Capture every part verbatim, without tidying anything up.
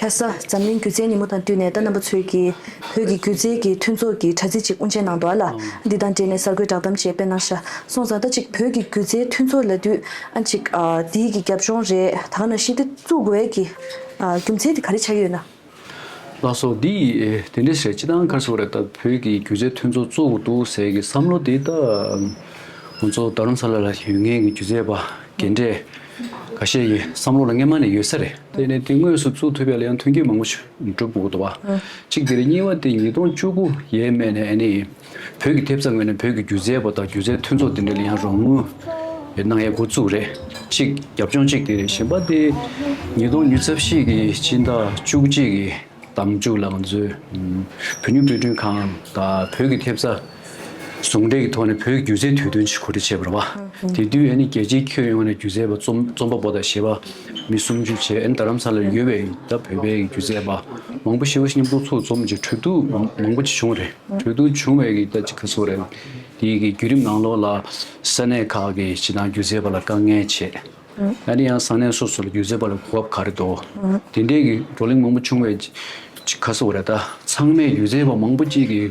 ལྷ་ས་འཛམ་གླིང་སྒྱུ་རྩལ་ཉིན་མོ་དང་བསྟུན་ནས་ད་རྣམ་པ་ཚོས་ཀྱིས་བོད་ཀྱི་སྒྱུ་རྩལ་གྱི་མཐུན་ཚོགས་ཀྱི་དྲ་ཚིགས་ཅིག་དབུ་འབྱེད་གནང་འདུག་ཨ་ལ། འདི་དང་འབྲེལ་ནས་གསར་འགོད་བསྒྲགས་གཏམ་ཅིག་སྤེལ་གནང་ཤག་སོང་ཙང་ད་ཅིག་བོད་ཀྱི་སྒྱུ་རྩལ་མཐུན་ཚོགས་ལབ་དུས་ཨ་ཅིག་ཨ་འདིའི་གི་རྒྱབ་ལྗོངས་རེད། ད་ག་ནང་བཞིན་དེ་བཙུགས་དགོས་ཀྱི་ཨ་རྒྱུ་མཚན་དེ་ག་རེ་ཆགས་ཀྱི་ཡོད་ན། ལགས་སོ། འདི་ཡི་དེ་འདྲ་ཞིག་སྤྱི་བཏང་ག་རེ་ཟེར་དགོས་རེད། ད་བོད་ཀྱི་སྒྱུ་རྩལ་མཐུན་ཚོགས་བཙུགས་དགོས་འདུག་ཟེར་གྱི་བསམ་བློ་དེ་ད་ང་ཚོ་རྡ་རམ་ས་ལ་ལ་ཡོད་མཁན་གྱི་སྒྱུ་རྩལ་པ་རྒན་གྲས་ཁ་ཤས་ཀྱི་བསམ་བློ་ལ་སྔན་མ་ནས་ཡོད་ས་རེད། དེ་ནས་དེ་དངོས་སུ་བཙུགས་ཐུབ་ཡ་ལ་ཡང་མཐུན་རྐྱེན་མང་པོ་ཞིག་སྒྲུབ་དགོས་འདུག་བ། གཅིག་དེ་རེད། གཉིས་པ་དེ་ཉིས་སྟོང་བཅུ་དགུ་ཡས་མས་ནས་ཨ་ནི་བོད་ཀྱི་ཐེབས་རྩ་ངོས་ནས་བོད་ཀྱི་སྒྱུ་རྩལ་པ་དང་སྒྱུ་རྩལ་མཐུན་ཚོགས་དེ་འདྲ་ལ་ཡང་རོགས་དངུལ་གནང་ཡ་འགོ་བཙུགས་རེད། གཅིག་རྒྱབ་ལྗོངས་གཅིག་དེ་རེད། གཞན་པ་དེ་ཉིས་སྟོང་ཉི་ཤུ་རྩ་བཞི་གི་ཕྱི་ཟླ་བཅུ་གཅིག་གི་ཟླ་མཇུག་ལ་ང་ཚོའི་ཨམ་བོད་མིའི་དཔེ་སྐྲུན་ཁང་དང་བོད་ཀྱི་ཐེབས་རྩ་ཟུང་འབྲེལ་གྱི་ཐོག་ནས་བོད་ཀྱི་སྒྱུ་རྩལ་དུས་སྟོན་ཞིག་གོ་སྒྲིག་བྱས་པ་རེད་བ། དེ་དུས་ཨ་ནི་རྒྱལ་སྤྱིའི་ཁྱོན་ཡོངས་ནས་སྒྱུ་རྩལ་པ་རྩོམ་རྩོམ་པ་པོ་དང་གཞས་པ་མི་སུམ་ཅུ་བྱས། ཨ་ནི་རྡ་རམ་ས་ལར་ཡོད་པའི་ད་བོད་པའི་སྒྱུ་རྩལ་པ་མང་པོ་ཞེ་པོ་ཞིག་མཉམ་དུ་ཚོགས་འཛོམས་ཀྱི་གྲོས་བསྡུར་མང་པོ་ཅིག་བྱུང་བ་རེད། གྲོས་བསྡུར་བྱུང་བའི་གི་ད་ཅིག་ག་ཟེར་དགོས་རེད། དེའི་གི་བརྒྱུད་རིམ་ནང་ལོགས་ལ་ས་གནས་ཁག་གི་སྤྱི་བཏང་སྒྱུ་རྩལ་པ་ལ་དཀའ་ངལ་ཆེ། ཨ་ནི་ཡང་ས་གནས་སོ་སོ་ལ་སྒྱུ་རྩལ་པ་ལ་གོ་སྐབས་ག་རེ་འདུག་དེ་འདྲའི་གི་བགྲོ་གླེང་མང་པོ་བྱུང་བའི་ཅིག་ག་ཟེར་དགོས་རེད། ད་ཚང་མས་སྒྱུ་རྩལ་པ་མང་པོ་ཅིག་གིས་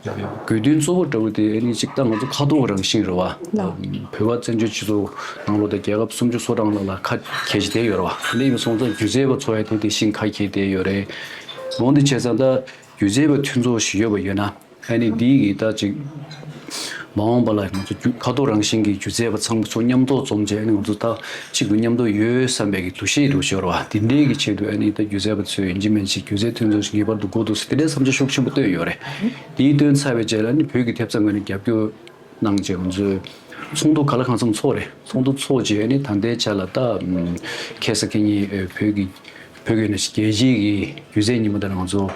དགོས་འདུན་གཙོ་བོ་འདྲ་བོ་དེ་ཨ་ནི་ཅིག་ད་ང་ཚོ་ཁ་ཐོར་རང་བཞིན་རེད་བ། ལགས། བོད་པ་བཙན་བྱོལ་སྤྱི་ཚོགས་ནང་ལོགས་དང་རྒྱལ་ཁབ་སུམ་ཅུ་སོ་གྲངས་ལ་ལ་ཁ་གྱེས་བྱས་བསྡད་ཡོད་རེད་བ། དེ་འདྲ་ཡིན་སོང་ཙང་སྒྱུ་རྩལ་པ་ཚོ་ཡང་དེ་དེ་བཞིན་ཁ་གྱེས་བསྡད་ཡོད་རེད། འོ་འདི་བྱས་ཙང་ད་སྒྱུ་རྩལ་པ་མཐུན་ཚོགས་ཤིག་ཡོད་པ་ཡོད་ན། ཨ་ནི་འདིའི་གི་ད་ཅིག་མ་འོངས་པ་ལ་ང་ཚོ་རྒྱུ་ཁ་ཐོར་རང་བཞིན་གྱི་སྒྱུ་རྩལ་པ་ཚང་མ་ཚོ་མཉམ་དུ་འཛོམས་བྱས་ཨ་ནི་ང་ཚོ་ད་གཅིག་ཏུ་མཉམ་དུ་ཡོད་བསམ་པའི་གི་འདུ་ཤེས་འདུ་ཤེས་རེད་བ། དེ་འདྲའི་གི་ཆེད་དུ་ཨ་ནི་ད་སྒྱུ་རྩལ་པ་ཚོས་ཡིན་གཅིག་མིན་གཅིག་སྒྱུ་རྩལ་མཐུན་ཚོགས་ཤིག་ངེས་པར་དུ་དགོས་འདུག་ཟེར་དེ་འདྲའི་བསམ་འཆར་ཤུགས་ཆེན་པོ་བཏོན་ཡོད་རེད། དེའི་བཏོན་ཚར་བའི་རྗེས་ལ་ཨ་ནི་བོད་ཀྱི་ཐེབས་རྩ་ངོས་ནས་རྒྱབ་སྐྱོར་གནང་བྱས་ང་ཚོས་ཚོགས་འདུ་ག་ལ་གང་འཚམ་ཚོགས་རེད། ཚོགས་འདུ་ཚོགས་རྗེས་ཨ་ནི་ད་ལྟའི་ཆ་ལ་ད་ཁ་སང་ཁ་ཉིན་བོད་ཀྱི་བོད་ཀྱི་ནས་རྒྱལ་སྤྱིའི་གི་སྒྱུ་རྩལ་ཉིན་མོ་དེར་ང་ཚོ་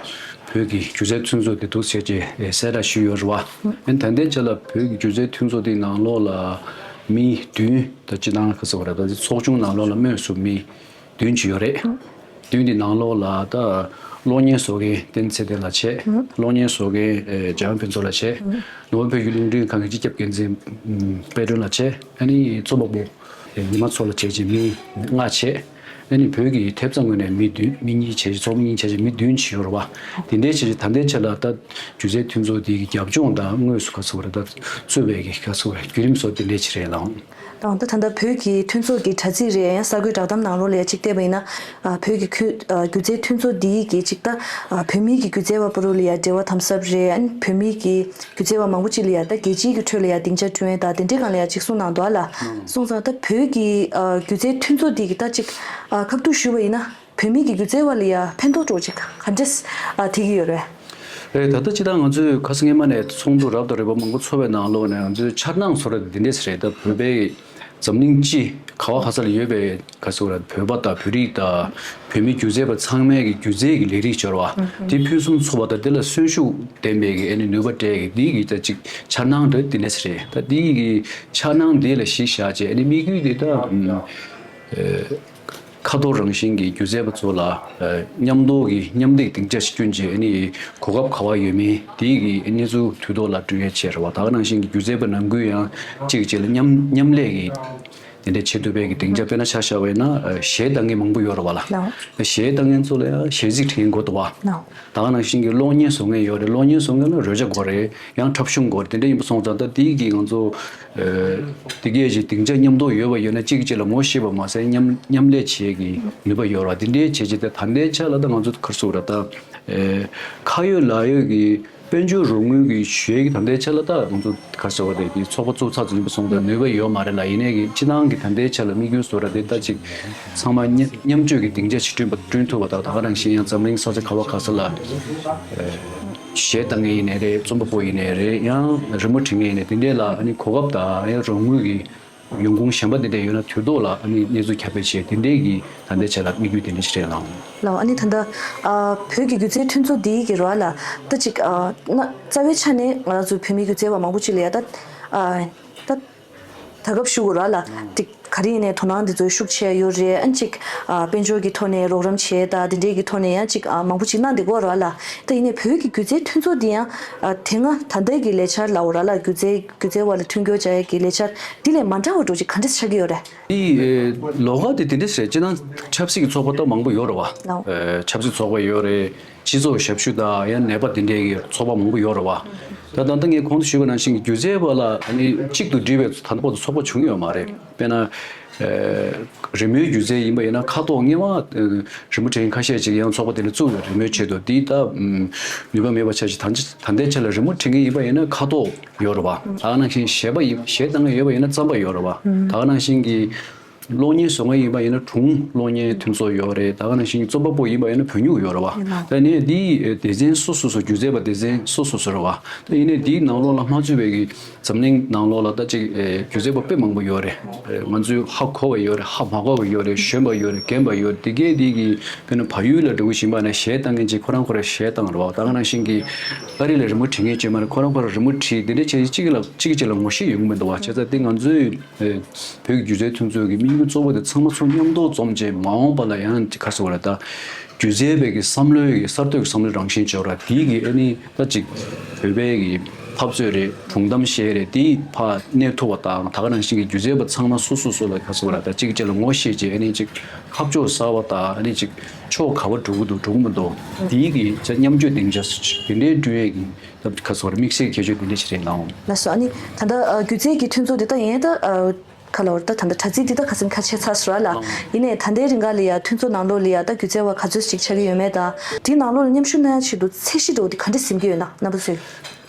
བོད་ཀྱི་སྒྱུ་རྩལ་མཐུན་ཚོགས་དེ་འདུག་ཟེར་བྱས་གསལ་བསྒྲགས་ཞུས་ཡོད་རེད་བ། ཨ་ནི་ད་ལྟའི་ཆ་ལ་བོད་ཀྱི་སྒྱུ་རྩལ་མཐུན་ཚོགས་དེའི་ནང་ལོགས་ལ་མི་བདུན་ད་སྤྱི་བཏང་ག་ཟེར་བ་རེད། ད་ཚོགས་ཆུང་ནང་ལོགས་ལ་དངོས་སུ་མི་བདུན་ཅིག་ཡོད་རེད། བདུན་དེ་ནང་ལོགས་ལ་ད་གློག་བརྙན་བཟོ་མཁན་བསྟན་ཚེ་བརྟན་ལགས་བྱས། གློག་བརྙན་བཟོ་མཁན་ཨེ་འཇམ་དབྱངས་ཕུན་ཚོགས་ལགས་བྱས། ནོར་བུ་བོད་ཀྱི་རླུང་འཕྲིན་ཁང་གི་སྤྱི་ཁྱབ་འགན་འཛིན་དཔལ་སྒྲོན་ལགས་བྱས། ཨ་ནི་རྩོམ་པ་པོ་ཉི་མ་མཚོ་ལགས་བྱས་བྱས་མི་ལྔ་བྱས། ཨ་ནི་བོད་ཀྱི་ཐེབས་རྩ་ངོས་ནས་མི་བདུན་མི་གཉིས་བྱས་བྱས་ཚོགས་མི་གཉིས་བྱས་བྱས་མི་བདུན་ཅིག་ཡོད་རེད་བ། དེ་འདྲའི་བྱས་བྱས་ད་ལྟའི་ཆ་ལ་ད་སྒྱུ་རྩལ་མཐུན་ཚོགས་དེ་གི་རྒྱབ་ལྗོངས་དང་དངོས་སུ་ག་ཚོད་རེད། ད་གཙོས་པའི་གི་ག་ཚོད་རེད། བརྒྱུད་རིམ་སོགས་དེ་འདྲའི་ཅིག་རེད་ལགས། དང་ད་ད་ལྟ་བོད་ཀྱི་མཐུན་ཚོགས་ཀྱི་དྲ་ཚིགས་རེད། ཡང་གསར་འགོད་བསྒྲགས་གཏམ་ནང་ལོགས་ལ་ཡ་གཅིག་བལྟས་པ་ཡིན་ན། ཨ་བོད་ཀྱི་ཁུལ་ཨ་སྒྱུ་རྩལ་མཐུན་ཚོགས་འདིའི་གི་གཅིག་ད་ཨ་བོད་མིའི་གི་སྒྱུ་རྩལ་བ་པོ་རུ་ལ་ཡ་འབྲེལ་བ་དམ་ཟབ་རེད། ཨ་ནི་བོད་མིའི་གི་སྒྱུ་རྩལ་བ་མང་པོ་ཅིག་ལ་ཡ་ད་རྒྱལ་སྤྱིའི་གི་ཁྲོད་ལ་ཡ་སྡིངས་ཆ་བསྐྲུན་ཡས་ད་དེ་འདྲའི་སྒང་ལ་ཡ་གཅིག་གསུངས་གནང་འདུག་ཨ་ལ། སོང་ཙང་ད་བོད་ཀྱི་ཨ་སྒྱུ་རྩལ་མཐུན་ཚོགས་འདི་གི་ད་གཅིག་ཨ་ཁ་ཐུག་ཞུས་པ་ཡིན་ན་བོད་མིའི་གི་སྒྱུ་རྩལ་བ་ལ་ཡ་ཕན་ཐོགས་འདྲ་བོ་ཅིག་ག་འདྲས་ཨ་ཐེབས་ཀྱི་ཡོད་རེད། རེད། ད་ལྟ་སྤྱི་བཏང་ང་ཚོས་ཁ་སང་སྔོན་མ་ནས་ཚོགས་འདུ་རབ་དང་རིམ་པ་མང་པོ་ཚོགས་པའི་ནང་ལོགས་ནས་ང་ཚོའི་འཆར་སྣང་བཟོ་འདྲ་འདི་འདྲས་རེད། ད་བོད་པའི་འཛམ་གླིང་སྤྱི་ག་བ་ག་ས་ལ་ཡོད་པའི་ག་ཟེར་བ་རེད། བོད་པ་དང་བོད་རིགས་དང་བོད་མི་སྒྱུ་རྩལ་པ་ཚང་མའི་གི་སྒྱུ་རྩལ་གྱི་ལས་རིགས་སྦྱོར་བ་དེ་ཕུན་སུམ་ཚོགས་པ་དང་དེ་ལ་གསོན་ཤུགས་ལྡན་པའི་གི་ཨ་ནི་ནུས་པ་སྤྲད་གི་འདི་གི་ད་ཅིག་འཆར་སྣང་འདྲ་འདི་འདྲས་རེད། ད་འདི་གི་འཆར་སྣང་འདི་ལ་གཞི་བཞག་བྱས་ཨ་ནི་དམིགས་ཡུལ་འདི་ད་ཨ། ཁ་ཐོར་རང་བཞིན་གྱི་སྒྱུ་རྩལ་པ་ཚོ་ལ་ཨ་མཉམ་དུ་གི་མཉམ་ལས་སྡིངས་ཆ་ཞིག་བསྐྲུན་བྱས་ཨ་ནི་གོ་སྐབས་ག་བ་ཡོད་མེད་དེའི་གི་གནས་ཚུལ་དུས་ཐོག་ལ་བསྐྲུན་ཡས་བྱས་རེད་བ། ད་ག་ནང་བཞིན་གྱི་སྒྱུ་རྩལ་པ་ནང་ཁུལ་ཡང་གཅིག་གཅིག་ལ་མཉམ་མཉམ་ལས་ཀྱི་དེ་འདྲའི་བྱེད་ཐུབ་པའི་གི་སྡིངས་ཆ། དཔེར་ན་ཆ་བཞག་པ་ཡིན་ན་ཨ་གཞས་བཏང་མཁན་མང་པོ་ཡོད་རེད་བ་ལ། ལགས། གཞས་བཏང་མཁན་ཚོ་ལ་ཡང་གཞས་ཚིག་འབྲི་མཁན་དགོས་འདུག་བ། ལགས། ད་ག་ནང་བཞིན་གྱི་གློག་བརྙན་བཟོ་མཁན་ཡོད་རེད། གློག་བརྙན་བཟོ་མཁན་ལ་རོལ་ཆ་དགོས་རེད། ཡང་འཁྲབ་གཞུང་དགོས་རེད། དེ་འདྲ་ཡིན་པ་སོང་ཙང་ད་དེའི་གི་ང་ཚོ་ཨ་དེ་གས་ཀྱི་སྡིངས་ཆ་མཉམ་དུ་ཡོད་པ་ཡོད་ན་གཅིག་གཅིག་ལ་ངོ་ཤེས་པ་མ་ཟད་མཉམ་མཉམ་ལས་བྱེད་ཀྱི་ནུས་པ་ཡོད་རེད་བ། དེ་འདྲའི་བྱས་བྱས་ཏེ་ད་ལྟའི་ཆ་ལ་ད་ང་ཚོ་ག་རེ་ཟེར་དགོས་རེད། ད་ཨ་ཁ་ཡོད་ལག་ཡོད་ཀྱི་དཔལ་འབྱོར་རོགས་དངུལ་གྱི་ཞུ་ཡས་ཀྱི་ད་ལྟའི་ཆ་ལ་ད་ང་ཚོ་ག་རེ་ཟེར་དགོས་རེད། དེ་ཚོགས་པ་བཙུགས་ཚར་ཙམ་ཡིན་པ་སོང་ཙང་ནུས་པ་ཡོད་མ་རེད་ལ། ཡིན་ནའི་གི་སྤྱི་བཏང་གི་ད་ལྟའི་ཆ་ལ་དམིགས་ཡུལ་བཟོ་འདྲ་དེ་ད་ཅིག་ཚང་མ་མཉམ་མཉམ་སྤྱོད་ཀྱི་སྡིངས་ཆ་ཞིག་བསྐྲུན་པ་བསྐྲུན་ཐུབ་པ་དང་། ད་ག་ནང་བཞིན་ཡང་འཛམ་གླིང་ས་ཆ་ག་བ་ག་ས་ལ་ཨ་གཞས་བཏང་མཁན་ཡིན་ནའི་རེད། རྩོམ་པ་པོ་ཡིན་ནའི་རེད། ཡང་རི་མོ་འབྲི་མཁན་ཡིན་ནའི་དེ་འདྲས་ལ་ཨ་ནི་གོ་སྐབས་དང་ཡང་རོགས་དངུལ་གྱི་ཡོང་ཁུངས་གཞན་པ་དེ་འདྲས་ཡོད་ན་དུས་ཐོག་ལ་ཨ་ནི་གནས་ཚུལ་ཁྱབ་སྤེལ་བྱས། དེ་འདྲས་ཀྱི་ད་ལྟའི་ཆ་ལ་དམིགས་ཡུལ་དེ་འདྲས་ཞིག་རེད་ལགས། ལགས། ཨ་ནི་ད་ལྟ་ཨ་བོད་ཀྱི་སྒྱུ་རྩལ་མཐུན་ཚོགས་འདིའི་གི་རོགས་ལ་ད་ཅིག་ཨ་ན་རྩ་བའི་ཆ་ནས་ང་རང་ཚོ་བོད་མིའི་སྒྱུ་རྩལ་བ་མང་པོ་ཅིག་ལ་ཡ་ད་ཨ་ད་ད་སྐབས་ཞུ་དགོས་རོགས་ལ་ཅིག་ ག་རེ་ཡིན་ནའི་དོ་སྣང་འདི་ཚོ་ཤུགས་ཆེ་ཡོད་རེད། ཨ་ནི་ཅིག་ཨ་དཔལ་འབྱོར་གྱི་ཐོག་ནས་རོགས་རམ་བྱས་དང་དེ་འདྲའི་གི་ཐོག་ནས་ཡང་ཅིག་ཨ་མང་པོ་ཅིག་གནང་བསྡད་ཀྱི་ཡོད་རེད་བ་ལ། ད་ཡིན་ནའི་བོད་ཀྱི་སྒྱུ་རྩལ་མཐུན་ཚོགས་འདི་ཡང་ཨ་དེ་སྔ་ད་ལྟའི་གི་ལས་འཆར་ལབ་དགོས་རེད་བ་ལ། སྒྱུ་རྩལ་སྒྱུ་རྩལ་བ་ལ་མཐུན་འགྱུར་བྱ་ཡས་ཀྱི་ལས་འཆར་འདི་ལས་མ་འདྲ་བ་འདྲ་བོ་ཅིག་ག་འདྲ་ཆགས་ཀྱི་ཡོད་རེད། དེ་ལོགས་ཀ་དེ་དེ་འདྲ་ཞིག་རེད། སྤྱིར་བཏང་ཆབ་སྲིད་ཀྱི་ཚོགས་པ་ད་མང་པོ་ཡོད་རེད་བ། ལའོ། ཨེ་ཆབ་སྲིད་ཚོགས་པ་ཡོད་རེད། སྤྱི་ཚོགས་ཞབས་ཞུ་དང་ཡང་ནད་པ་དེ་འདྲའི་གི་ཚོགས་པ་མང་པོ་ཡོད་རེད་བ། ད་ད་ལྟ་ངས་གོང་དུ་ཞུས་པ་ནང་བཞིན་གྱི་སྒྱུ་རྩལ་བ་ལ་ཨ་ནི་གཅིག་ཏུ་སྒྲིལ་བའི་ད་ལྟ་བར་དུ་ཚོགས་པ་བྱུང་ཡོད་མ་རེད། དཔེར་ན། ཨེ་རི་མོའི་སྒྱུ་རྩལ་ཡིན་པ་ཡིན་ན་ཁ་ཐོག་ངེས་པ་ཨེ་རི་མོ་འབྲི་མཁན་ཁ་ཤས་ཅིག་ཡང་ཚོགས་པ་དེ་ལ་བཙུགས་པའི་རི་མོའི་ཆེད་དུ་འདི་ལྟ་ནུས་པ་མེད་པ་ཆ་ཅིག་ད་ད་ལྟའི་ཆ་ལ་རི་མོ་འབྲི་མཁན་ཡིན་པ་ཡིན་ན་ཁ་ཐོག་ཡོད་རེད་བ། ད་ག་ནང་བཞིན་གཞས་པ་ཡིན་གཞས་བཏང་མཁན་ཡོད་པ་ཡིན་ན་རྩམ་པ་ཡོད་རེད་བ། ད་ག་ནང་བཞིན་གྱི་གློག་བརྙན་བཟོ་མཁན་ཡིན་པ་ཡིན་ན་སྒྲུང་གློག་བརྙན་མཐུན་ཚོགས་ཡོད་རེད། ད་ག་ནང་བཞིན་རྩོམ་པ་པོ་ཡིན་པ་ཡིན་ན་བོད་སྨྱུག་ཡོད་རེད་བ། ད་ནས་འདིའི་སྡེ་ཚན་སོ་སོ་སོ་སྒྱུ་རྩལ་པ་སྡེ་ཚན་སོ་སོ་སོ་རེད་བ། ད་ཡིན་ནའི་འདིའི་ནང་ལོགས་ལ་མ་ཚུད་པའི་གི་འཛམ་གླིང་ནང་ལོགས་ལ་ད་ཅིག་སྒྱུ་རྩལ་པ་དཔེ་མང་པོ་ཡོད་རེད། ང་ཚོས་ཧ་གོ་བ་ཡོད་རེད། ཧ་མ་གོ་བ་ཡོད་རེད། གཞོན་པ་ཡོད་རེད། རྒན་པ་ཡོད་རེད། དེ་གས་དེ་གི་དཔེར་ན་བལ་ཡུལ་ལ་འགྲོ་གི་བཞིན་པ་ནས་གཞས་བཏང་མཁན་ཅིག་ཁོ་རང་ཁོ་རང་གཞས་བཏང་རེད་བ། ད་ག་ནང་བཞིན་གི་ཨ་རི་ལ་རི་མོ་འབྲི་མཁན་ཅིག་མ་རེད། ཁོ་རང་ཁོ་རང་རི་མོ་བྲིས་དེ་འདྲ་བྱས་གཅིག་ལ་གཅིག་གཅིག་ལ་ངོ་ཤེས་ཡོང་གི་མི་འདུག་བ། བྱས་ཙང་དེ་ང་ཚོས། ཨེ་བོད་ཀྱི་སྒྱུ་རྩལ་མཐུན་ཚོགས་ཀྱི་དམིགས་ཡུལ་གཙོ་བོ་དེ་ཚང་མ་ཚོ་མཉམ་དུ་འཛོམས་བྱས་མ་འོངས་པ་ལ་ཡང་ག་ཟེར་བ་རེད། ད་སྒྱུ་རྩལ་པའི་གི་བསམ་བློའི་གི་གསར་གཏོད་ཀྱི་བསམ་བློའི་རང་བཞིན་བྱས་པ་རེད། དེའི་གི་ཨ་ནི་ད་ཅིག་བོད་པའི་གི་འཐབ་རྩོད་རེད། སྒྲུང་གཏམ་གཞས་རེད། དེ་ཕར་གནས་ཐུབ་པ་དང་། ད་ག་ནང་བཞིན་གི་སྒྱུ་རྩལ་པ་ཚང་མ་སོ་སོ་སོ་ལ་ག་ཟེར་བ་རེད། ད་གཅིག་གཅིག་ལ་ངོ་ཤེས་བྱས་ཨ་ནི་ཅིག་ཁ་ཕྱོགས་གསར་བ་དང་ཨ་ནི་ཅིག་ཕྱོགས་ག་པར་འགྲོ་གི་འདུག་འགྲོ་གི་མི་འདུག་དེའི་གི་ཅིག་མཉམ་སྤྱོད་སྡིངས་ཆ་དེ་འདྲའི་བསྐྲུན་ཡས་གི་ད་ག་ཟེར་བ་རེད། དམིགས་བསལ་གྱི་ཁྱད་ཆོས་དེ་འདྲ་ཞིག་རེད་ལགས། ལགས་སོ། ཨ་ནི་ད་ལྟ་ཨ་སྒྱུ་རྩལ་གྱི་མཐུན་ཚོགས་འདི་ད་ཡིན་ད་ཨ་ག་ལ་བར་ད་ད་ལྟ་དྲ་ཚིགས་འདི་ད་ཁ་སང་ཁ་ཕྱེ་ཚར་སོང་ར་ལ། ཡིན་ནའི་ད་ལྟའི་རིང་ག་ལ་ཡ་མཐུན་ཚོགས་ནང་ལོགས་ལ་ཡ་ད་སྒྱུ་རྩལ་བ་ག་ཚོད་ཅིག་ཆགས་ཀྱི་ཡོད་མེད་དང་། དེའི་ནང་ལོགས་ལ་མཉམ་ཞུགས་གནང་ཡ་ཆེད་དུ་ཚད་གཞི་འདྲ་བོ་དེ་ག་འདྲ་ཟིན་གྱི་ཡོད་ན་རྣམ་པ་ཚོས།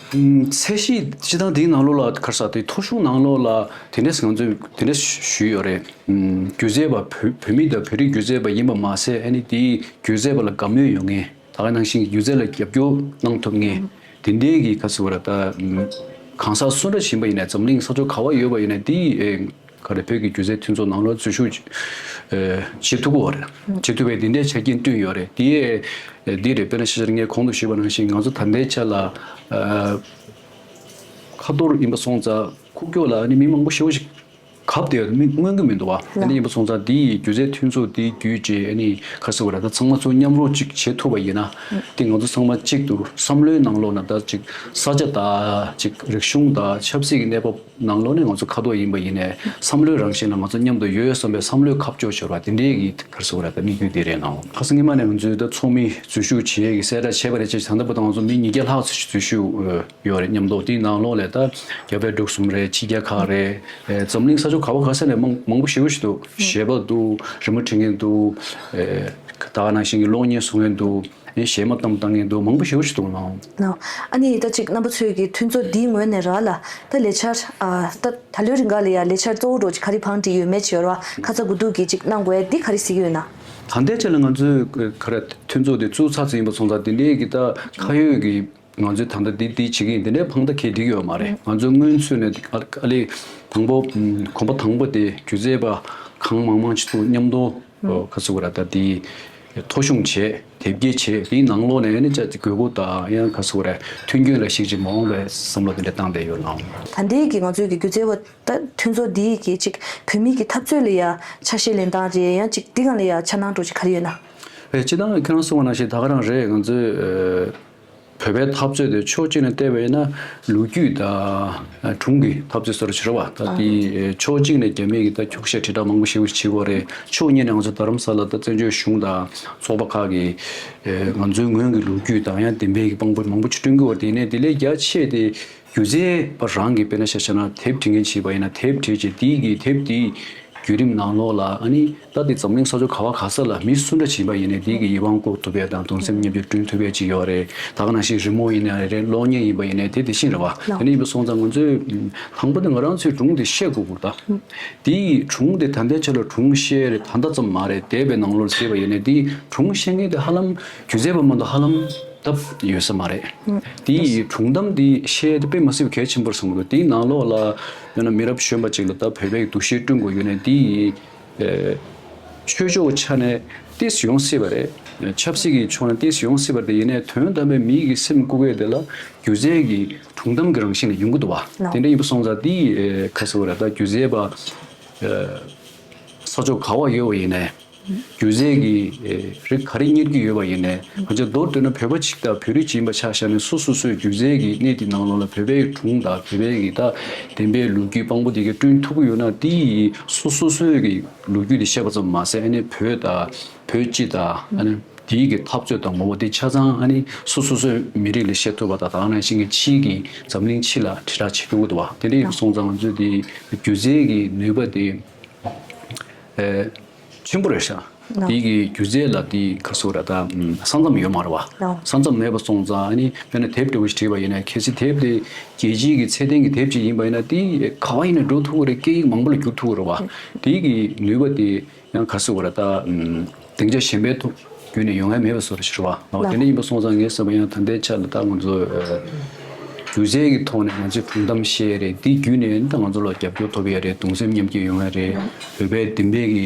ཚད་གཞི་སྤྱི་བཏང་དེའི་ནང་ལོགས་ལ་ག་རེ་ཟེར་དེ་ཐོ་གཞུང་ནང་ལོགས་ལ་དེ་འདྲས་ང་ཚོས་དེ་འདྲས་ཞུས་ཡོད་རེད། སྒྱུ་རྩལ་བ་བོད་བོད་མི་དང་བོད་རིགས་སྒྱུ་རྩལ་བ་ཡིན་པ་མ་ཟད་ཨ་ནི་དེའི་སྒྱུ་རྩལ་བ་ལ་དགའ་མོས་ཡོད་མཁན། ད་ག་ནང་བཞིན་སྒྱུ་རྩལ་ལ་རྒྱབ་སྐྱོར་གནང་ཐུབ་མཁན་དེ་འདྲའི་གི་ག་ཟེར་བ་རེད། ད་གང་ཟག་སུ་འདྲ་ཞིག་ཡིན་པ་ཡིན་ནའི་འཛམ་གླིང་ས་ཕྱོགས་ག་པར་ཡོད་པ་ཡིན་ནའི་དེ་ཨེ་ག་རེ་བོད་ཀྱི་སྒྱུ་རྩལ་མཐུན་ཚོགས་ནང་ལ་འཛུལ་ཞུགས་ཨེ་བྱེད་ཐུབ་ཀྱི་ཡོད་རེད། བྱེད་ཐུབ་པའི་དེ་འདྲའི་ཆ་རྐྱེན་བསྐྲུན་ཡོད་རེད། དེ་ཨེ་འདི་རེད། དཔེར་ན་ཤེས་བྱ་ངས་གོང་དུ་ཞུས་པ་ནང་བཞིན་ང་ཚོ་ད་ལྟའི་ཆ་ལ་ཨ་ཁ་ཐོར་ཡིན་པ་སོང་ཙང་ཁུག་ཀྱོག་ལ་ཨ་ནི་མི་མང་པོ་ཞེ་པོ་ཞིག་གབ་བསྡད་ཡོད་མི་མངོན་གྱི་མི་འདུག་བ། ཨ་ནི་ཡིན་པ་སོང་ཙང་འདི་ཡི་སྒྱུ་རྩལ་མཐུན་ཚོགས་འདི་བརྒྱུད་བྱས་ཨ་ནི་ག་ཟེར་བ་རེད། ད་ཚང་མ་ཚོ་མཉམ་རུབ་ཅིག་བྱེད་ཐུབ་པ་ཡིན་ན་དེ་ང་ཚོ་ཚང་མ་གཅིག་ཏུ་བསམ་བློའི་ནང་ལོགས་ན་ད་ཅིག་ས་ཆ་དང་ཅིག་རིག་གཞུང་དང་ཆབ་སྲིད་ཀྱི་གནས་བབ་ནང་ལོགས་ནས་ང་ཚོ་ཁ་ཐོར་ཡིན་པ་ཡིན་ནའི་བསམ་བློའི་རང་བཞིན་ལ་ང་ཚོ་མཉམ་དུ་ཡོད་བསམ་པའི་བསམ་བློའི་ཁ་ཕྱོགས་ཤོར་བ་དེ་འདྲའི་གི་ག་ཟེར་བ་རེད། ད་དམིགས་ཡུལ་འདི་རེད་ནའོ། ཁ་སང་ཉི་མ་ནས་ང་ཚོས་ད་ཚོགས་མི་འཛུལ་ཞུགས་བྱེད་ཡས་ཀྱི་གསལ་བསྒྲགས་བྱས་པ་རེད། ཅེས་ད་ལྟ་བར་དུ་ང་ཚོ་མི་ཉིས་བརྒྱ་ལྷག་ཙམ་ཞིག་འཛུལ་ཞུགས་ཡོད་རེད། མཉམ་དུ་དེའི་ནང་ལོགས་ལས་ད་རྒྱ་བལ་འབྲུག་གསུམ་རེད། ཕྱི་རྒྱལ་ཁག་རེད། ཨེ་འཛམ་གླིང་ས་ཕྱོགས་ག་བ་ག་ས་ནས་མང་མང་པོ་ཞེ་པོ་ཞིག་འདུག་གཞས་པ་འདུག་རི་མོ་འབྲི་མཁན་འདུག་ཨེ་ད་ག་ནང་བཞིན་གྱི་གློག་བརྙན་བཟོ་མཁན་འདུག་ཨེ་གཞས་མ་གཏམ་བཏང་མཁན་འདུག་མང་པོ་ཞེ་པོ་ཞིག་འདུག་ལགས། ལགས། ཨ་ནི་ད་ཅིག་རྣམ་པ་ཚོས་ཀྱི་མཐུན་ཚོགས་འདིའི་ངོས་ནས་ར་ལ་ད་ལས་འཆར་ཨ་ད་ད་ལོའི་རིང་ག་ལ་ཡ་ལས་འཆར་གཙོ་བོ་འདྲ་བོ་ཅིག་ག་རེ་བང་སྒྲིག་ཡོད་མེད་ཅིག་ཡོད་ར་བ། ཁ་ཚ་དགོས་གཏུགས་ཀྱི་ཅིག་གནང་དགོས་འདི་ག་རེ་གཟིགས་ཀྱི་ཡོད་ན། ད་ལྟའི་ཆ་ལ་ང་ཚོས་ག་རེ་མཐུན་ཚོགས་འདི་བཙུགས་ཚར་ཚར་ཡིན་པ་སོང་ཙང་དེ་འདྲའི་གི་ད་ཁ་ཡོད་ཀྱི་ང་ཚོས་ད་ལྟ་འདི་འདི་བྱེད་ཀྱི་ཡིན། དེ་འདྲའི་ཕང་ད་གས་འགྲིག་ཡོད་མ་རེད། ང་ཚོས་སྔོན་ཚུད་ནས་ཨ་ཨ་ལེ་དང་པོ་གོམ་པ་དང་པོ་དེ་སྒྱུ་རྩལ་པ་གང་མང་མང་ཅིག་ཏུ་མཉམ་དུ་ཁ་ཚུགས་ར་ད་དེ་ཐོ་གཞུང་བྱས་དེབ་སྐྱེལ་བྱས་དེའི་ནང་ལོགས་ནས་ནི་ཅག་དགོས་མཁོ་དང་ཡང་ཁ་ཚུགས་ར་མཐུན་རྐྱེན་ལ་ཞིག་ཅིག་མ་འོངས་པའི་བསམ་བློ་དེ་འདྲ་བཏང་བསྡད་ཡོད་ལགས། ད་ལྟའི་གི་ང་ཚོའི་གི་སྒྱུ་རྩལ་པ་ད་མཐུན་ཚོགས་འདིའི་གི་ཅིག་བོད་མིའི་གི་འཐབ་རྩོད་ལ་ཡ་ཆ་ཤས་ལེན་སྟངས་རེད། ཡང་ཅིག་འདི་སྒང་ལ་ཡ་འཆར་སྣང་འདྲ་བོ་ཅིག་ག་རེ་ཡོད་ན། ཨེ་སྤྱིར་བཏང་ཁྱེད་རང་གསུངས་པ་ནང་བཞིན་ད་ག་རང་རེད། ང་ཚོས་ཨེ་བོད་པའི་འཐབ་རྩོད་དེ་ཕྱོགས་གཅིག་ནས་བལྟས་པ་ཡིན་ན་ལོ་རྒྱུས་དང་ཨ་སྒྲུང་གི་འཐབ་རྩོད་བཟོ་འདྲ་ཅིག་རེད་བ། ད་དེ་ཨེ་ཕྱོགས་གཅིག་ནས་རྒྱ་མི་གི་ད་འཁྱོག་བཤད་དྲིལ་བསྒྲགས་མང་པོ་ཞེ་པོ་ཅིག་བྱེད་ཀྱི་ཡོད་རེད། ཕྱོགས་གཉིས་ནས་ང་ཚོ་རྡ་རམ་ས་ལ་ད་བཙན་བྱོལ་གཞུང་དང་ཚོགས་པ་ཁག་གིས་ཨེ་ང་ཚོའི་སྔོན་གྱི་ལོ་རྒྱུས་དང་ཡང་བདེན་པའི་གི་དཔང་པོ་མང་པོ་ཅིག་བསྐྲུན་གྱི་ཡོད་རེད། དེ་ནས་དེ་ལས་རྒྱ་ཆེ་དེ་སྒྱུ་རྩལ་པ་རང་གིས་དཔེར་ན་ཆ་བཞག་ན་དེབ་འབྲི་མཁན་བྱས་པ་ཡིན་ན་དེབ་བྲིས་བྱས་དེའི་གི་དེབ་དེའི་བརྒྱུད་རིམ་ནང་ལོགས་ལ་ཨ་ནི་ད་དེ་འཛམ་གླིང་ས་ཕྱོགས་ག་བ་ག་ས་ལ་མི་སུ་འདྲ་བྱས་པ་ཡིན་ནའི་དེའི་གི་ཡིད་དབང་བསྐུར་ཐུབ་ཡས་དང་གདུང་སེམས་མཉམ་སྐྱེད་བསྐྲུན་ཐུབ་ཡས་ཅིག་ཡོད་རེད། ད་ག་ནང་བཞིན་རི་མོ་ཡིན་ན་རེད། གློག་བརྙན་ཡིན་པ་ཡིན་ནའི་དེ་དེ་བཞིན་རེད་བ། དེ་ནས་ཡིན་པ་སོང་ཙང་ང་ཚོས་དང་པོ་དེ་ང་རང་ཚོའི་སྒྲུང་དེ་བཤད་དགོས་དགོས་ད། དེའི་སྒྲུང་དེ་ད་ལྟའི་ཆ་ལ་སྒྲུང་བཤད་རེད་ད་ལྟ་ཙམ་མ་རེད། འདས་པའི་ནང་ལོགས་ལ་བཤད་པ་ཡིན་ནའི་དེའི་སྒྲུང་བཤད་མཁན་དེ་ཧ་ལམ་སྒྱུ་རྩལ་པ་མ་གཏོགས་ཧ་ལམ་སྟབས་ཡོད་ས་མ་རེད། དེའི་སྒྲུང་གཏམ་དེ་བཤད་དེ་དཔེ་མ་སྲིད་པ་གལ་ཆེན་པོར་བསམ་གྱི་འདུག་དེའི་ནང་ལོགས་ལ་ཡང་ན་མི་རབས་གཞོན་པ་ཅིག་ལ་ད་བོད་པའི་འདུ་ཤེས་བསྐྲུན་དགོས་ཡོད་ནའི་དེའི་ཨེ་ཆོས་ཕྱོགས་ཆ་ནས་ཏོག་ཙམ་ཡོང་སྲིད་པ་རེད། ཆབ་སྲིད་ཀྱི་ཕྱོགས་ནས་ཏོག་ཙམ་ཡོང་སྲིད་པ་རེད། དེ་ཡིན་ནའི་དོན་དམ་པའི་མིའི་གི་སེམས་བཀུག་ཡས་དེ་ལ་སྒྱུ་རྩལ་གྱི་སྒྲུང་གཏམ་གྱི་རང་བཞིན་ལ་ཡོང་གི་འདུག་བ། དེ་འདྲ་ཡིན་པ་སོང་ཙང་དེའི་ཨེ་ག་ཟེར་བ་རེད། ད་སྒྱུ་རྩལ་པ་ཨེ་ ས་ཕྱོགས་ག་བ་ཡོད་པ་ཡིན་ནའི། སྒྱུ་རྩལ་གྱི་རིགས་ག་རེ་གཉེར་གྱི་ཡོད་པ་ཡིན་ནའི། ང་ཚོས་མདོར་བསྡུས་ན་བོད་པ་ཅིག་དང་བོད་རིགས་ཅིག་ཡིན་པ་ཆ་བཞག་ནས། སོ་སོ་སོའི་སྒྱུ་རྩལ་གྱི་གནས་དེ་ནང་ལོགས་ལ་བོད་པའི་སྒྲུང་དང་བོད་པའི་གི་ད་བདེན་པའི་ལོ་རྒྱུས་དཔང་པོ་དེ་གའི་བསྐྲུན་ཐུབ་ཀྱི་ཡོད་ན། དེ་ཡིས་སོ་སོ་སོའི་གི་ལོ་རྒྱུས་དེ་ཤེས་པ་ཙམ་མ་ཟད། ཨ་ནི་བོད་དང་བོད་སྤྱི་དང་ཨ་ནི་དེའི་གི་འཐབ་རྩོད་དང་ངོ་བོ་དེ་ཆ་ཚང་ཨ་ནི་སོ་སོ་སོའི་མི་རིགས་ལ་ཤེས་ཐུབ་པ་དང་། ད་ག་ནང་བཞིན་གྱི་ཕྱིའི་གི་འཛམ་གླིང་ཕྱི་ལ་དྲིལ་བསྒྲགས་བྱེད་ཐུབ་ཀྱི་འདུག་བ། དེ་འདྲ་ཡིན་སོང་ཙང་ང་ཚོས་དེ་སྒྱུ་རྩལ་གྱི་ནུས་པ་དེ། ཨེ། ཆེན་པོ་རེད་ཤག་ལགས། དེ་གི་སྒྱུ་རྩལ་ལ་དེ་ག་སོ་ར་ད་ས་མཚམས་ཡོད་མ་རེད་བ། ལགས། ས་མཚམས་མེད་པ་སོང་ཙང་ཨ་ནི་དཔེར་ན་དེབ་འདྲ་བོ་ཞིག་བྲིས་པ་ཡིན་ན། གལ་སྲིད་དེབ་དེ་རྒྱལ་སྤྱིའི་གི་ཚད་ལྡན་གྱི་དེབ་ཅིག་ཡིན་པ་ཡིན་ན། དེ་ག་བ་ཡིན་ན་འགྲོ་ཐུབ་ཀྱི་རེད། སྐད་ཡིག་མང་པོ་ལ་བསྒྱུར་ཐུབ་ཀྱི་རེད་བ། དེ་གི་ནུས་པ་དེ་ཡང་ག་སོ་ར་ད་སྡིངས་ཆ་གཞན་པའི་ཐོག་བརྒྱུད་ནས་ཡོང་ཡ་མེད་པ་བཟོ་འདྲ་ཞིག་རེད་བ། ལགས། དེ་འདྲ་ཡིན་པ་སོང་ཙང་ངས་བསམ་པ་ཡང་ད་ལྟའི་ཆ་ལ་ད་ང་ཚོ་སྒྱུ་རྩལ་གྱི་ཐོག་ནས་ང་ཚོས་སྒྲུང་གཏམ་བཤད་རེད། དེ་བརྒྱུད་ནས་ད་ང་ཚོ་ལ་རྒྱབ་སྐྱོར་ཐོབ་ཡ་རེད། གདུང་སེམས་མཉམ་སྐྱེད་ཡོང་ཡ་རེད། བོད་པའི་བདེན་པའི་གི་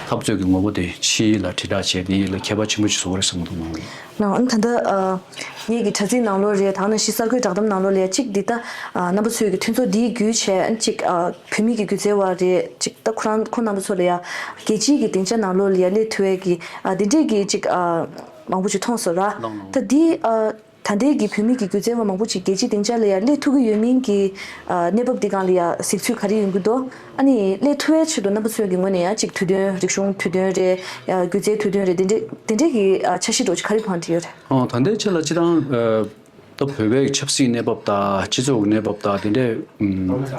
འཐབ་རྩོད་ཀྱི་ངོ་བོ་དེ་ཕྱི་ལ་དྲིལ་བསྒྲགས་བྱས། དེ་ལ་ཁྱད་པར་ཆེན་པོ་ཞིག་བཟོ་གི་རེད་བསམ་གྱི་འདུག་ནང་། ལགས། ཨ་ནི་ད་ལྟ་ཨ་ངེད་ཀྱི་དྲ་ཚིགས་ནང་ལོགས་རེད། ད་ག་ནང་བཞིན་གསར་འགོད་བསྒྲགས་གཏམ་ནང་ལོགས་ལ་ཡ་གཅིག་འདི་ལྟ་ཨ་རྣམ་པ་ཚོས་ཀྱི་མཐུན་ཚོགས་འདིའི་བརྒྱུད་བྱས། ཨ་ནི་གཅིག་ཨ་བོད་མི་གི་སྒྱུ་རྩལ་བ་རེད། གཅིག་ད་ཁོ་རང་ཁོང་རྣམ་པ་ཚོ་ལ་ཡ་རྒྱལ་སྤྱིའི་གི་སྡིངས་ཆ་ནང་ལོགས་ལ་ཡ་སླེབས་ཐུབ་ཡས་ཀྱི་ཨ་འདི་འདྲས་ཀྱི་གཅིག་ཨ་མང་པོ་ཞིག་མཐོང་སོང་ར། ལགས་ལགས། ད་འདི་ཨ་ད་ལྟའི་གི་བོད་མི་གི་སྒྱུ་རྩལ་བ་མང་པོ་ཅིག་རྒྱལ་སྤྱིའི་སྡིངས་ཆ་ལ་ཡ་སླེབས་ཐུབ་ཀྱི་ཡོད་མིན་གྱི་ཨ་གནས་བབ་འདི་སྒང་ལ་ཡ་གཟིགས་ཚུལ་ག་རེ་ཡོང་གི་འདུག་ཨ་ནི་སླེབས་ཐུབ་ཡས་ཆེད་དུ་རྣམ་པ་ཚོའི་གི་ངོས་ནས་ཡ་གཅིག་དུས་སྟོན། རིག་གཞུང་དུས་སྟོན་རེད། ཨ་སྒྱུ་རྩལ་དུས་སྟོན་རེད། འདི་འདྲས་འདི་འདྲས་ཀྱི་ཨ་འཆར་གཞི་འདྲ་བོ་ཅིག་ག་རེ་བང་སྒྲིག་ཡོད་རེད། ཨོ། ད་ལྟའི་ཆ་ལ་སྤྱིར་བཏང་ཨ་ད་བོད་པའི་ཆབ་སྲིད་གནས་བབ་དང་སྤྱི་ཚོགས་ཀྱི་གནས་བབ་དང་དེ་འདྲའི་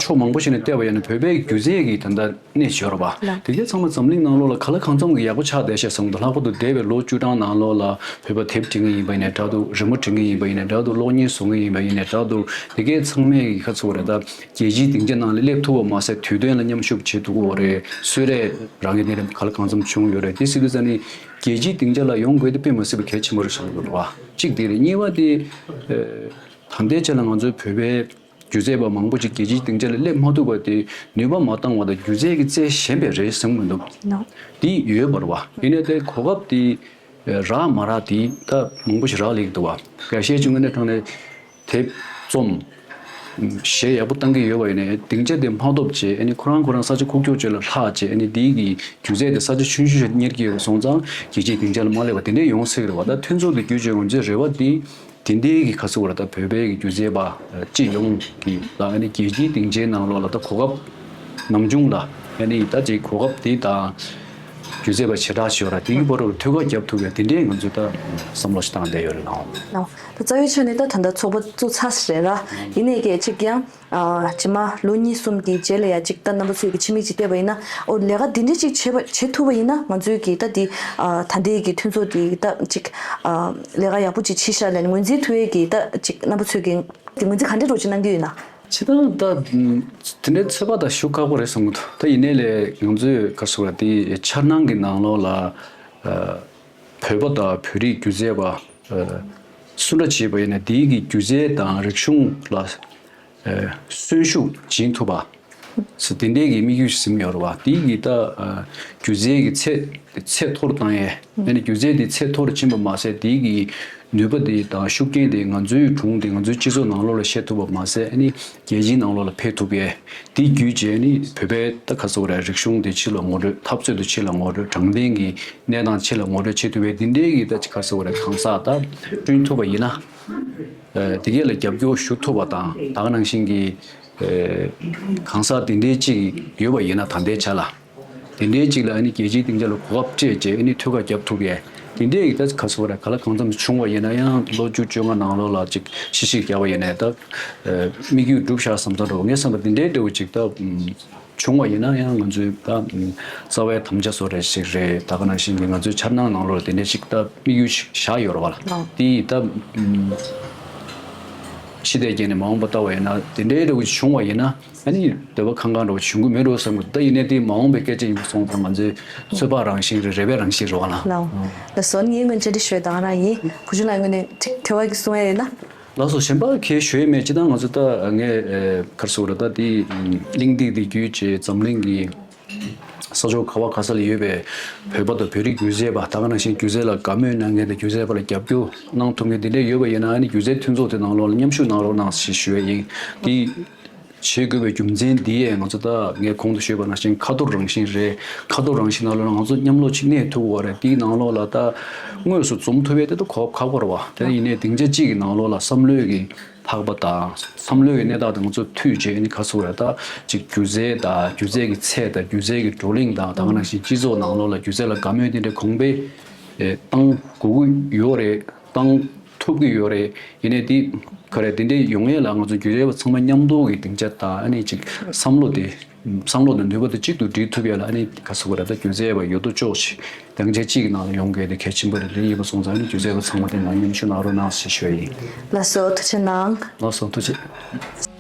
ཕྱོགས་མང་པོ་ཞིག་ནས་བལྟས་པ་ཡིན་ན། བོད་པའི་སྒྱུ་རྩལ་གྱི་ད་ལྟ་གནས་ཡོད་རེད་བ། ལགས། དེ་གའི་ཚང་མ་འཛམ་གླིང་ནང་ལོགས་ལ་གང་ལ་གང་འཚམ་གྱི་ཡག་པོ་ཆགས་བསྡད་ཤག་བསམ་གྱི་འདུག་ལྷག་པར་དུ་འདས་པའི་ལོ་བཅུ་གྲངས་ནང་ལོགས་ལ་བོད་པ་དེབ་འབྲི་མཁན་ཡིན་པ་ཡིན་ནའི་འདྲ་འདུག་རི་མོ་འབྲི་མཁན་ཡིན་པ་ཡིན་ནའི་འདྲ་འདུག་གློག་བརྙན་བཟོ་མཁན་ཡིན་པ་ཡིན་ནའི་འདྲ་འདུག་དེ་གའི་ཚང་མས་ག་ཚོད་རེད། ད་རྒྱལ་སྤྱིའི་སྡིངས་ཆ་ནང་ལ་སླེབས་ཐུབ་པ་མ་ཟད། དུས་སྟོན་ལ་མཉམ་ཞུགས་བྱེད་ཐུབ་ཀྱི་ཡོད་རེད། གསོལ་རས་རག་མཁན་དེ་འདྲ་གང་ལ་གང་འཚམ་བྱུང་ཡོད་རེད། དེ་ཟེར་དུས་ཙ་ནི་རྒྱལ་སྤྱིའི་སྡིངས་ཆ་ལ་ཡོང་དགོས་དེ་དཔེ་མ་སྲིད་པ་གལ་ཆེན་པོ་རེད་བསམ་གྱི་འདུག་བ། གཅིག་དེ་རེད། གཉིས་པ་དེ་ཨ་ད་ལྟའི་ཆ་ལ་ང་ཚོའི་བོད་པའི་སྒྱུ་རྩལ་པ་མང་པོ་ཅིག་རྒྱལ་སྤྱིའི་སྡིངས་ཆ་ལ་སླེབས་མ་ཐུབ་པ་དེ་ནུས་པ་མ་བཏང་བ་དང་། སྒྱུ་རྩལ་གྱི་རྩལ་ཞན་པས་རེད་བསམ་གྱི་མི་འདུག་ལགས། དེ་ཡོད་པ་རེད་བ། ཡིན་ནའི་དེ་གོ་སྐབས་དེ་རག་མ་རག་དེ་ད་མང་པོ་ཞིག་རག་ལས་ཀྱི་འདུག་བ། འགའ་ཤས་ཀྱིས་དངོས་གནས་དྲང་གནས་དེབ་རྩོམ། གཞས་ཡག་པོ་བཏང་གི་ཡོད་པ་ཡིན་ནའི་སྡིངས་ཆ་དེ་མ་ཐོབ་བྱས། ཨ་ནི་ཁོ་རང་ཁོ་རང་ས་ཆ་ཁུག་ཀྱོག་ཅིག་ལ་ལྷག་བྱས། ཨ་ནི་དེའི་གི་སྒྱུ་རྩལ་དེ་ས་ཆ་ཆུང་ཆུང་ཞིག་གཉེར་གྱི་ཡོད་པ་སོང་ཙང་རྒྱལ་སྤྱིའི་སྡིངས་ཆ་ལ་མ་སླེབས་པ་དེ་འདྲས་ཡོང་སྲིད་རེད་བ། ད་མཐུན་ཚོགས་དེ་བརྒྱུད་བྱས་ང་ཚོའི་རེ་བ་དེ་དེ་འདྲའི་གི་ག་ཚོད་རེད། ད་བོད་པའི་གི་སྒྱུ་རྩལ་པ་སྤྱི་ཡོངས་ཀྱི་ལ་ཨ་ནི་རྒྱལ་སྤྱིའི་སྡིངས་ཆའི་ནང་ལོགས་ལ་ད་གོ་སྐབས་ནམ་བྱུང་ལ་ཨ་ནི་ད་ཅིག་གོ་སྐབས་དེ་དང་སྒྱུ་རྩལ་པ་ཞེ་དྲག་ཞིག་ཡོད་ར། དེའི་བར་དུ་ཐུགས་ཁུར་རྒྱབ་ཐུབ་པའི་དེ་འདྲའི་ང་ཚོས་ད་བསམ་བློ་ཞིག་བཏང་བསྡད་ཡོད་རེད་ལགས། ལགས། ད་རྩ་བའི་ཆ་ནས་ད་ད་ལྟ་ཚོགས་པ་བཙུགས་ཚར་རེད་ར། ཡིན་ནའི་གལ་ཆེ་ཀྱང་ཨ་རྗེས་མ་ལོ་གཉིས་གསུམ་གྱི་རྗེས་ལ་ཡ་གཅིག་ད་རྣམ་པ་ཚོས་ཀྱི་ཕྱི་མིག་ཅིག་བལྟས་པ་ཡིན་ན། ཨོ་ལས་ཀ་འདི་འདྲ་ཅིག་བྱེད་པ་བྱེད་ཐུབ་པ་ཡིན་ན། ང་ཚོས་ཀྱི་ད་འདི་ཨ་ད་ལྟའི་གི་མཐུན་ཚོགས་འདི་ད་ཅིག་ཨ་ལས་ཀ་ཡག་པོ་ཅིག་བྱེད་ཤག་ལབ་ནས་ངོས་འཛིན་ཐུབ་ཡས་ཀྱི་ད་ཅིག་རྣམ་པ་ཚོས་ཀྱི་ངོས་འཛིན་ག་འདྲ་འདྲ་ཅིག་གནང་གི་ཡོད་ན། སྤྱིར་བཏང་ད་དེ་འདྲའི་ཚོད་དཔག་ད་ཞུ་ཁག་པོ་རེད་བསམ་གྱི་འདུག་ད་ཡིན་ནའི་ལས་ང་ཚོས་ག་རེ་ཟེར་དགོས་རེད། དེ་འཆར་སྣང་གི་ནང་ལོགས་ལ་ཨ་བོད་པ་དང་བོད་རིགས་སྒྱུ་རྩལ་པ་ཨ་སུ་འདྲ་བྱས་པ་ཡིན་ན་དེའི་གི་སྒྱུ་རྩལ་དང་རིག་གཞུང་ལ་ཨ་གསོན་ཤུགས་སྦྱིན་ཐུབ་པ་ཟེར་དེ་འདྲའི་གི་དམིགས་ཡུལ་ཟིན་ཡོད་རེད་བ། དེའི་གི་ད་ཨ་སྒྱུ་རྩལ་གི་ཚད་ཚད་མཐོ་རུ་བཏང་ཡས། ཨ་ནི་སྒྱུ་རྩལ་དེ་ཚད་མཐོ་རུ་ཕྱིན་པ་མ་ཟད། དེའི་གི་ནུས་པ་དེ་དང་ཤུགས་རྐྱེན་དེ་ང་ཚོའི་སྒྲུང་དེ་ང་ཚོའི་སྤྱི་ཚོགས་ནང་ལོགས་ལ་བཤད་ཐུབ་པ་མ་ཟད། ཨ་ནི་རྒྱལ་སྤྱིའི་ནང་ལོགས་ལ་ཕེབས་ཐུབ་ཡས། དེ་བརྒྱུད་བྱས་ནི་བོད་པའི་ད་ག་རེ་ཟེར་དགོས་རེད། རིག་གཞུང་དེ་ཕྱི་ལ་ངོ་སྤྲོད། འཐབ་རྩོད་དེ་ཕྱི་ལ་ངོ་སྤྲོད། དྲང་བདེན་གྱི་གནས་སྟངས་ཕྱི་ལ་ངོ་སྤྲོད་བྱེད་ཐུབ་པའི་དེ་འདྲའི་གི་ད་ཅིག་ག་རེ་ཟེར་དགོས་རེད། གང་ཟག་ད་བསྐྲུན་ཐུབ་པ་ཡིན་ན། ཨ་དེ་གས་ལ་རྒྱབ་སྐྱོར་ཞུ་ཐུབ་པ་དང་། ད་ག་ནང་བཞིན་གྱི་ཨ་གང་ཟག་དེ་འདྲའི་ཅིག་ཡོད་པ་ཡིན་ན། ད་ལྟའི་ཆ་ལ་དེ་འདྲའི་ཅིག་ལ་ཨ་ནི་རྒྱལ་སྤྱིའི་སྡིངས་ཆ་ལ་གོ་སྐབས་སྤྲད་བྱས། ཨ་ནི་ཐུགས་ཁུར་རྒྱབ་ཐུབ་ཡས་དེ་འདྲའི་གི་ད་ག་རེ་ཟེར་དགོས་རེད། གང་ལ་གང་འཚམ་བྱུང་བ་ཡིན་ན་ཡང་། ལོ་བཅུ་བཅོ་ལྔ་ནང་ལོགས་ལ་ཅིག་ཤི་ཤི་བརྒྱབ་པ་ཡིན་ནའི་ད་ཨ་དམིགས་ཡུལ་འགྲུབ་ཤག་བསམ་ས་འདྲ་བོ། ངས་བསམ་པ་དེ་འདྲའི་འདྲ་བོ་ཅིག་ད་ཨ་བྱུང་བ་ཡིན་ན་ཡང་ང་ཚོའི་ད་ཨ་རྩ་བའི་དམ་བཅའ་བཟོ་འདྲ་ཞིག་རེད། ད་ག་ནང་བཞིན་གྱི་ང་ཚོའི་འཆར་སྣང་ནང་ལོགས་ལ་དེ་འདྲ་ཞིག་ད་དམིགས་ཡུལ་ཞིག་བཞག་ཡོད་རེད་བ་ལགས། ཨང་། དེ་ཡིས་ད་ཨ་ཕྱི་བལྟས་ཀྱིས་ནི་མ་འོངས་པ་ལྟ་བ་ཡིན་ན། དེ་འདྲའི་འདྲ་བོ་ཞིག་བྱུང་བ་ཡིན་ན། ཨ་ནི་འདོད་པ་ཁེངས་ཁེངས་འདྲ་བོ་བྱུང་གི་མེད་འགྲོ་བསམ་གྱི་འདུག་ད་ཡིན་ནའི་དེ་མ་འོངས་པའི་སྐད་ཆ་ཡིན་པ་སོང་ཙང་། ང་ཚོའི་ཚོད་དཔག་རང་བཞིན་རེད། རེ་བའི་རང་བཞིན་རེད་བ་ལགས། ལགས་སོ། ངས་སྔོན་བཅར་འདྲི་ཞུ་ཡས་དང་རང་ཡིན། གུ་ཆུན་ལགས་ངོས་ནས་དྲི་བ་གི་གསུང་ཡས་ཡོད་ན། ལགས་སོ། གཞན་པ་གས་ཞུ་ཡས་མེད། སྤྱིར་བཏང་ང་ཚོ་ད་ངས་ཨེ་ག་རེ་ཟེར་དགོས་རེད། ད་དེ་གླེང་སྟེགས་དེ་བརྒྱུད་བྱས་འཛམ་གླིང་གི་ས་ཕྱོགས་ག་བ་ག་ས་ལ་ཡོད་པའི་བོད་པ་དང་བོད་རིགས་སྒྱུ་རྩལ་པ། ད་ག་ནང་བཞིན་སྒྱུ་རྩལ་ལ་དགའ་མོས་གནང་མཁན་དང་སྒྱུ་རྩལ་པ་ལ་རྒྱབ་སྐྱོར་གནང་ཐུབ་མཁན་དེ་འདྲ་ཡོད་པ་ཡིན་ན། ཨ་ནི་སྒྱུ་རྩལ་མཐུན་ཚོགས་དེ་ནང་ལོགས་ལ་མཉམ་ཞུགས་གནང་རོགས་གནང་ཞེས་ཞུ་ཡས་ཡིན། དེ་ བྱེད་དགོས་པའི་རྒྱུ་མཚན་འདི་ཡས་ང་ཚོ་ད་ངས་གོང་དུ་ཞུས་པ་ནང་བཞིན་ཁ་ཐོར་རང་བཞིན་རེད། ཁ་ཐོར་རང་བཞིན་ནང་ལོགས་ལ་ང་ཚོ་མཉམ་ལོག་ཅིག་གནས་ཐུབ་པ་རེད། དེའི་ནང་ལོགས་ལ་ད་དངོས་སུ་འཛོམས་ཐུབ་པའི་དེ་ད་གོ་སྐབས་ཁག་པོ་རེད་བ། དེ་ཡིན་ནའི་སྡིངས་ཆ་གཅིག་གི་ནང་ལོགས་ལ་བསམ་བློའི་གི་ལྷག་པ་དང་བསམ་བློའི་གི་གནས་སྟངས་དེ་ང་ཚོ་མཐུད་བྱས་ནི་ག་ཚོད་རེད། ད་ཅིག་སྒྱུ་རྩལ་དང་སྒྱུ་རྩལ་གི་ཚད་དང་སྒྱུ་རྩལ་གི་བགྲོ་གླེང་དང་ད་ག་ནང་བཞིན་སྤྱི་ཚོགས་ནང་ལོགས་ལ་སྒྱུ་རྩལ་ལ་དགའ་མོས་དེ་འདྲའི་གོང་འཕེལ་ཨེ་བཏང་དགོས་ཀྱི་ཡོད་རེད། བཏང་ཐུབ་ཀྱི་ཡོད་རེད། ཡིན་ནའི་དེ་ག་རེ་དེ་འདྲའི་ཡོང་ཡས་ལ་ང་ཚོ་སྒྱུ་རྩལ་པ་ཚང་མ་མཉམ་དུ་གི་སྡིངས་ཆ་དང་ཨ་ནི་ཅིག་བསམ་བློ་དེ་བསམ་བློ་དང་ནུས་པ་དེ་གཅིག་ཏུ་སྒྲིལ་ཐུབ་ཡས་ལ་ཨ་ནི་ག་ཚོད་རེད། ད་སྒྱུ་རྩལ་པ་ཡོད་དོ་ཅོག་ཅིག་སྡིངས་ཆ་གཅིག་གི་ནང་ལ་ཡོང་དགོས་དེ་གལ་ཆེན་པོ་རེད། དེ་ཡིན་པ་སོང་ཙང་ཨ་ནི་སྒྱུ་རྩལ་པ་ཚང་མ་དེ་ནང་མཉམ་ཞུགས་གནང་རོགས་གནང་ཞེས་ཞུ་ཡ་ཡིན། ལགས་སོ། ཐུགས་རྗེ་གནང་། ལགས་སོ། ཐུགས་རྗེ།